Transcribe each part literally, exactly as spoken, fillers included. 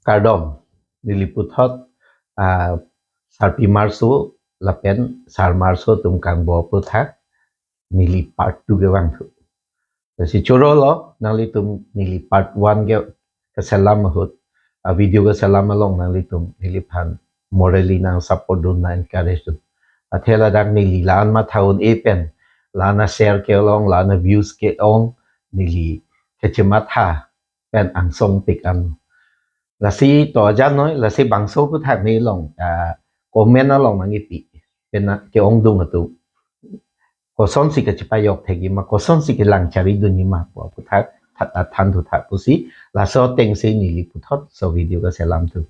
Kardom, neli puthot, ah, sarpi marso lapen sar marso atum kangbo aphuthak neli part two kevang thu. Lasi choro lo, nanglitum neli part one ke keselam ahut, ah, video keselam along nanglitum neliphan morally nang support dun, nang encourage dun. Athe ladak neli la-an matha un-e pen, la-an a share ke-ong, la-an a views ke-ong, neli kachematha pen angsong pik an. Lasi to ajan noi, lasi bangso aphuthak nelong, ah, comment along nangkipi. Pen na ke-ongdung atum kosonsi kachepajok thekji ma, kosonsi kelang chari dunji ma pu aphuthak, tha-, tha-, than thu thak pusi, laso atengsi neli puthot so video keselam thu.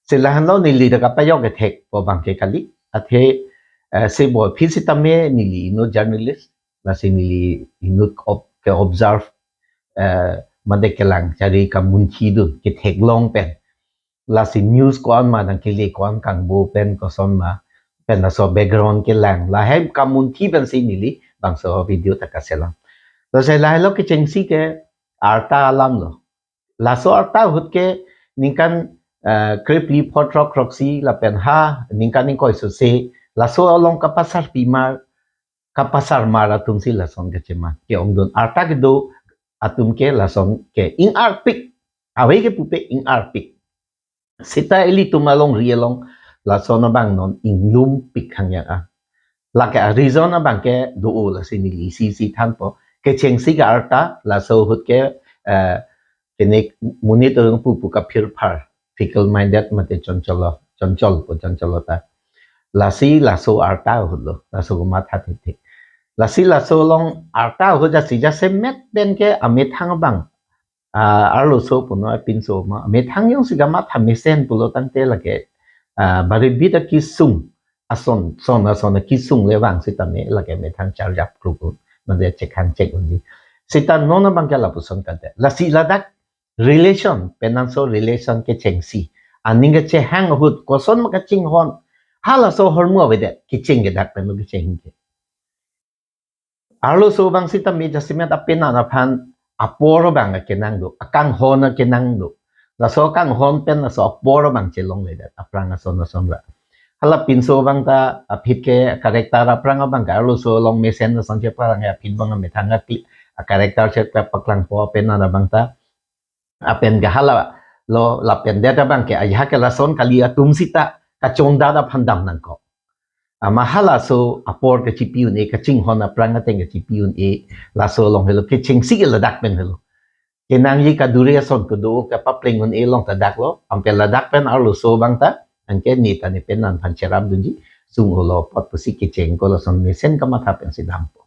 Si lahenlo, neli ta kapajok kethek pu abang ke kali. Athe, eh, si bo aphi sitame neli inut journalist, lasi neli inut ob-, ke-observe, eh, mate kelang chari kamunthi dun, ketheklong pen. Lasi news ko-an ma, nangkele ko-an kangbo pen koson ma, pen laso background kelang, lahai kamunthi pensi neli bangso video ta kaselam. Lasi lahelo kechengsi ke arta alam lo. Laso arta ahut ke ningkan, eh, krepli pho throk throksi lapen ha ningkan ingkoi sose, laso along kapasarpi mar, kapasar mar atumsi lason kachema ke-ongdun. Arta kedo atum ke lason ke ing-arpik, ave ke pupe ing-arpik. Sita ilitum alongri along lason abang non inglumpik hangyang a. Lake a reason abang ke do-o, lasi neli isi isi thanpo. Kechengsi ke arta, laso ahut ke, eh, kene monit orang pupu kaphirphar, fickle minded mate choncholo, chonchol po, choncholo ta. Lasi laso arta ahut lo, laso komatha thekthek. Lasi laso along arta ahut jasi jasemet pen ke amethang abang, ah, arloso punon apinso ma, amethang jongsi kamatha mesen pulo tangte lake, ah, baribit akesung ason, son ason akesung le vang sitame lake methang charjap kruk un, mate chekhang chek unji. Sita non abang ke lapuson kade. Lasi ladak relation, penanso relation kechengsi, aning kechehang ahut koson ma kachinghon, halaso ahormu avedet, kecheng kedak pen lo kecheng ke. Arloso abang sitame jasemet apenan aphan apor abang akenang do, akanghon akenang do. Laso akanghon pen laso apor abang chelongledet, aphrang ason ason ra. Hala pinso abang ta aphi ke character aphrang abang ke arloso along mesen ason cheparang ya, aphi abang amethang akli, a character chepaklangpo apenan abang ta. Apen ke hala lo, lapen det abang ke ajahak ke lason kali atum sita kachongdat aphan dam nangkok. Ama halaso apor kachipi un-e, kachinghon aphrang ateng kachipi un-e, laso along helo kechengsi ke ladak pen helo. Kenangji kadure ason kedo kapapleng un-e along ta dak lo, anke ladak pen arloso abang ta, anke ne ta ne penan aphan cherap dunji, sung-o lo apot pusi kecheng ko lason mesen kamatha pensi dampo.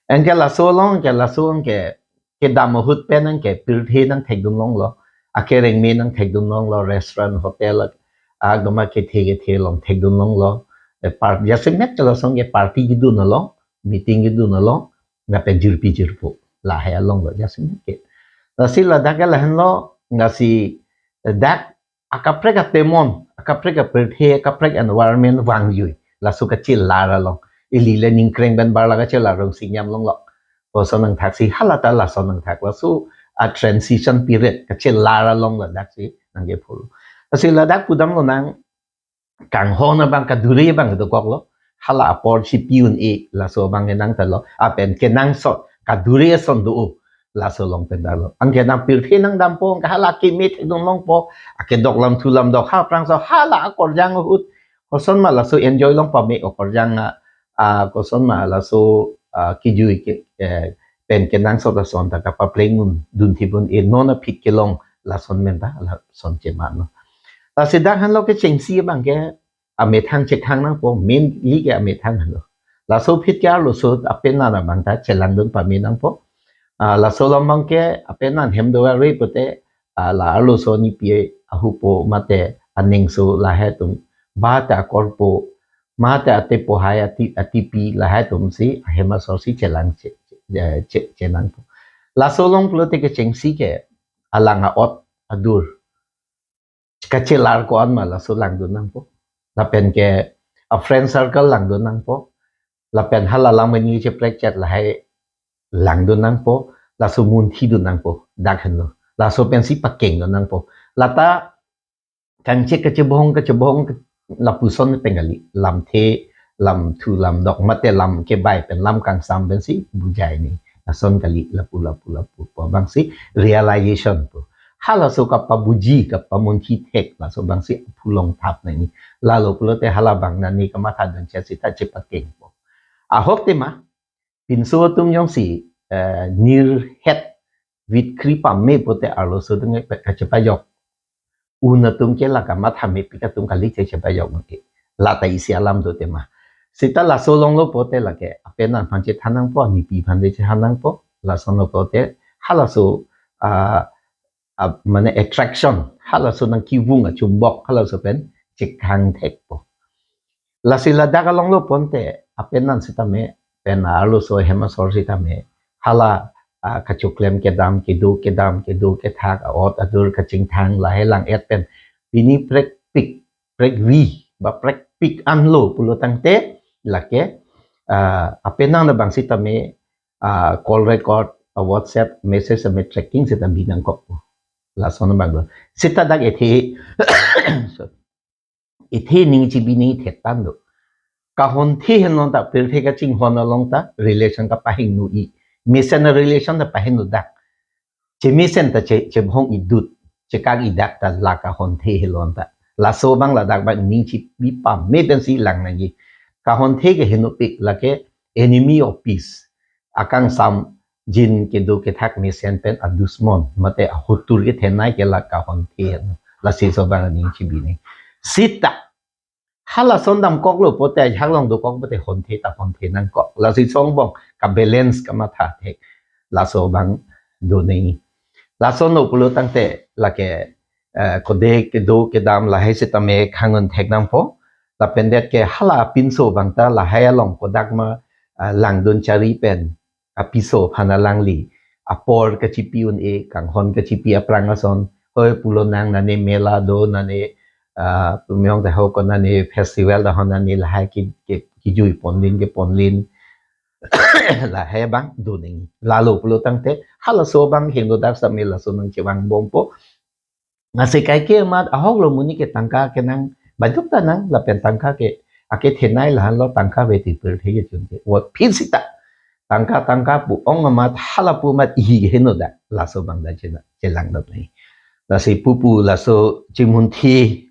Anke laso along, anke laso anke kedam ahut pen anke pirthe nangthekdun longlo, akereng me nangthekdun longlo, restaurant, hotel, akdom akethe kethe along thekdun longlo. E par-, jasemet ke lason ke party kedun along, meeting kedun along, lapen jirpi jirpo, lahai along lo jasemet ke. Lasi ladak ke lahenlo, lasi dak akaprek atemon, akaprek apirthe, akaprek environment vangjui. Laso kachelar along, ili le ningkreng pen bar la kachelar along si nyam longlo. Koson nangthaksi, hala ta lason nangthak, laso a transition period kachelar along ladaksi nangkephul. Lasi ladak pudam lonang, kanghon abang kadure abang dokok lo. Hala apor chipi un-e, laso abang kenang ta lo. Apen kenangsot kadure ason do-o, laso along pen ta lo. Anke nangpirthe nangdampo, anke hala keme thekdun longpo, akedok lam thu lam dok ha aphrangso hala akorjang ahut, koson ma laso enjoy long pame akorjang a, a, koson ma laso, a, kijui ke, eh, pen kenangsot ason ta kapapleng un dunthip un-e, non aphi kelong lason pen ta lason chemano. Lasi dak henlo kechengsi abang ke amethang chekhang nangpo, mainly ke amethang henlo. Laso aphi ke arloso apenan abang ta chelangdun pame nangpo. Ah, laso along abang ke apenan hem do-ave pute, ah, la arloso nipi ahupo mate aningso lahai atum, mate akorpo, mate atepo hai ati-, atipi lahai atumsi ahem asor si chelang che-, che-, che-, chenangpo. Laso along pulote kechengsi ke alang a-ot adur kachelar ko-an ma laso langdun nangpo. Lapen ke a friend circle langdun nangpo. Lapen hala langmani cheprek chet lahai langdun nangpo. Laso munthidun nangpo. Dak henlo. Laso pensi pakengdun nangpo. Lata kangchek kachebong kachebong lapuson pen kali, lamthe, lamthu lamdok mate lam kebai pen lam kangsam pensi bujai ni. Lason kali lapu lapu lapu pu abangsi realization pu. Halaso kapabuji kapamunthi thek laso abangsi aphu longthap nangji. Lalo pulote halabang nani kamatha dun chesi ta chepakeng po. Ahok tema, pinso atum jongsi eh, nirhet vitkri pame pote arloso atum ke kachepajok. Un atum ke la kamatha mepik atum kali che chepajok mungke. Lata isi alam do tema. Sita laso longlo pote lake apenan aphan chethan nangpo, nipi aphan chethan nangpo. Lason lo pote halaso ah, ah, mane attraction, halaso nangkevung achumbok halaso pen chekhang thekpo. Lasi ladak along lo ponte apenan sitame pen arloso hem asor sitame hala ah, kachoklem kedam kedo kedam kedo kethak a'ot adur kachingthang lahai lang-et pen pini prekpik prekvi ba prekpik anlo pulo tangte lake ah, apenan abang sitame ah, call record, ah, WhatsApp message ame tracking sita binangkok. Lason abang do. Sita dak ethe so, ethe ning chibi ning thetan do. Kahonthe henlon ta pirthe kachinghon along ta relation kapahingno-i. Mesen relation ta pahingno dak. Chemesen ta che chebhong idut. Chekak idak ta la kahonthe henlon ta. Laso abang ladak abang ning chibi pame pensi lang nangji. Kahonthe ke henopik lake enemy of peace. Akangsam jin kedo kethak mesen pen adusmon mate ahotur kethenei ke la kahonthe. Lasi so abang ning chibi ni. Sita halason damkoklo pote ajak along dokok pote honthe ta honthe nangkok. Lasi songbong kabalance kamatha thek. Laso abang do nangji. Lason lo pulo tangte lake eh, kode kedo kedam lahai sitame khang-un thek nangpo. Lapen det ke hala pinso abang ta lahai along kodak ma ah, langdun chari pen apiso aphan alangli apor kachipi un-e, kanghon kachipi aphrang ason, hoi pulo nang nane mela do nane ah, pumyong ta ho ko nane festival ta ho nane lahai ki ki kijui ponlin keponlin lahai abang do nangji. Lalo pulo tangte halaso abang hingno dak same laso nangchevang bompo. Nasi kaike amat ahok lo monit ke tangka kenang bajok ta nang lapen tangka ke akethenei lahenlo tangka veti pirthe kechun ke. Aphi sita tangka tangka pu ong amat halapu amat ihi ke heno dak laso abang da chena chelang dot nangji. Lasi pupu laso chimunthi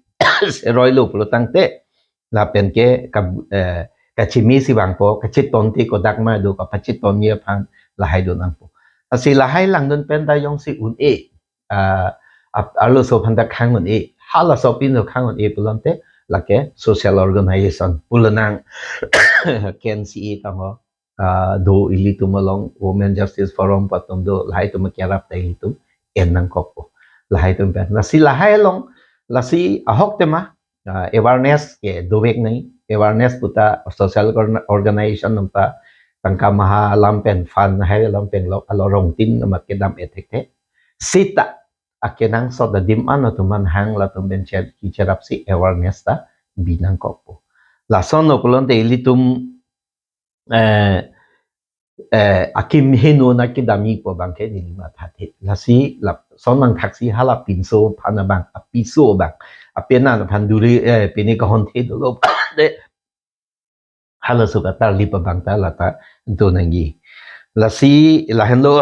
seroi lo pulo tangte lapen ke ka eh, kachimi si vangpo kachetonte kodak ma do kapachetonji aphan lahai do nangpo. Lasi lahai langdun pen ta jongsi un-e ah, ap- arloso aphan ta khang un-e. Halaso pino khang un-e pulote lake social organization pulo nang K N C A tamo ah, do ilitum along Women Justice Forum pu atum do lahai atum kerap ta ilitum en nangkokpo. Lahai atum pen. Lasi lahai along lasi ahok tema ah, awareness ke dovek nangji. Awareness pu ta social organ- organization atum ta tangka maha alam pen fund hai alam pen lo alo rongtin amat kedam-et thekthe. Sita akenangsot adim an atum an hang latum pen cher kicherap si awareness ta binangkokpo. Lason lo pulote ilitum eh eh akim heno na kedamji pu abang ke neli mathathe. Lasi lason nangthaksi hala pinso aphan abang apiso abang apenan aphan duri eh pini kahonthe dolo de halaso katarlip abang ta lata do nangji. Lasi lahenlo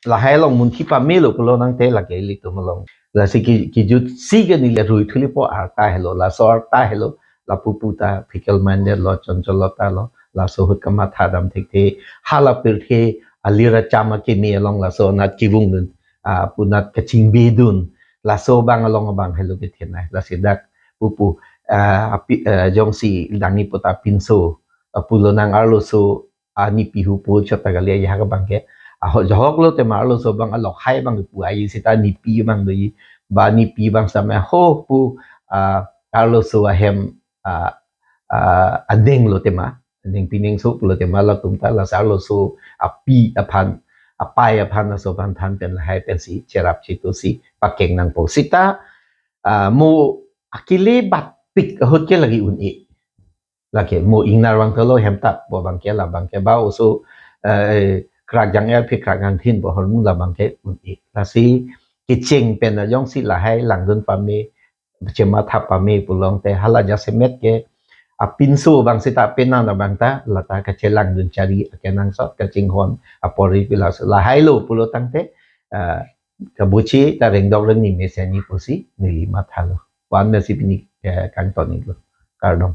lahai along munthi pamelo pulo nangte lake ilitum along. Lasi ki kijut si ke neli rui thulipo arta helo laso arta helo lapu pu ta fickle minded lo chonchol lo ta lo laso ahut kamatha dam thekthe hala pirthe alir acham akimi along laso anat kevung dun ah, pu anat kachingbi dun laso abang along abang helo kethenei lasi dak pupu ah, api ah, jongsi dangni puta pinso ah, pulo nang arloso ah, nipi hu pu chot ta kali ajahak abang ke ah, ho- johok lo tema arloso abang alok hai abang pu ai sita nipi abang doji ba nipi abang same ho pu ah, arloso ahem ah, ah, adeng lo tema adeng pining so pulo tema latum ta lasi arloso api aphan apai aphan laso aphan than pen lahai pensi cherap chito si pakeng nangpo sita ah, mo akile batpik ahut ke lagi un-e. Lake mo ingnar vang tolo hem ta pu abang ke labang ke ba oso eh, krak jang er phi krak jang thin pu ahormu labang ke un-e. Lasi kecheng pen ajongsi lahai langdun pame chematha pame pulote hala jasemet ke apinso abang seta, penang abang ta lata kachelangdun chari akenangsot kachinghon apor ri pila lahailo pulo tangte, ah, kabuchi ta rengdok rengni mesen ni pusi neli mathalo. Wan mesi pini, eh, kangton iklo. Kardom.